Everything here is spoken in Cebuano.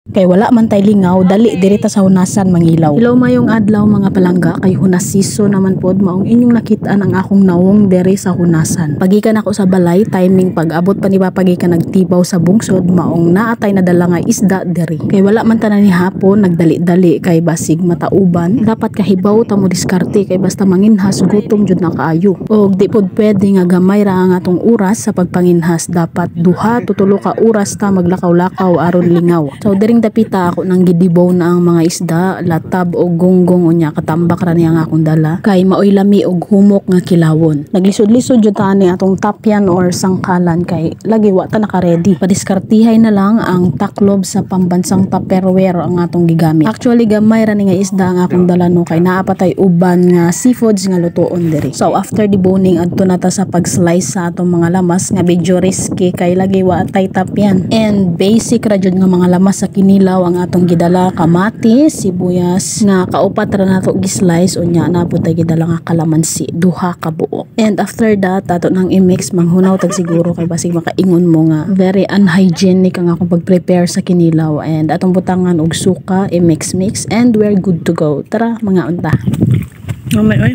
Kay wala man tay lingaw, dali diri ta sa hunasan mangilaw. Hello, mayong adlaw, mga palangga, kay hunas season naman pod, maong inyong nakit-an ang akong nawong diri sa hunasan. Pagikan ako sa balay, timing pag abot pa ni Papa gikan nagtibaw sa bungsod, maong naatay nadala nga isda diri. Kay wala man tanan ni hapon, nagdali-dali kay basig matauban. Dapat kahibaw ta mo diskarte kay basta manginhas, gutom jud na kaayo. Og di pod pwede nga gamay ra ang atong oras sa pagpanginhas, dapat 2 to 3 ka oras ta maglakaw-lakaw aron lingaw. So diring dapita ako nang gidibaw na ang mga isda, latab o gonggong, unya katambak ra niya ang akong dala kay maoy lami og humok nga kilawon. Naglisod-lisod jud ta ani atong tapyan or sangkalan kay lagi wa ta naka-ready. Padiskartihay na lang ang taklob sa pambansang Tupperware ang atong gigamit. Actually, gamay ra ni nga isda ang akong dala, no, kay naa pa tay uban nga seafoods nga lutuon diri. So after deboning, adto na ta sa pag-slice sa atong mga lamas nga medyo risky kay lagi wa tay tapyan. And basic ra jud nga mga lamas sa kinilaw ang atong gidala: kamatis, sibuyas nga kaupat ra nato gi-slice, unya naa pud tay gidala nga kalamansi, duha ka buok. And after that, ato nang i-mix. Manghunaw tag siguro kay basig makaingon mo nga very unhygienic ang akong pag-prepare sa kinilaw, and atong butangan og suka, i-mix mix, and we're good to go. Tara, mga unta. Mamay, oy.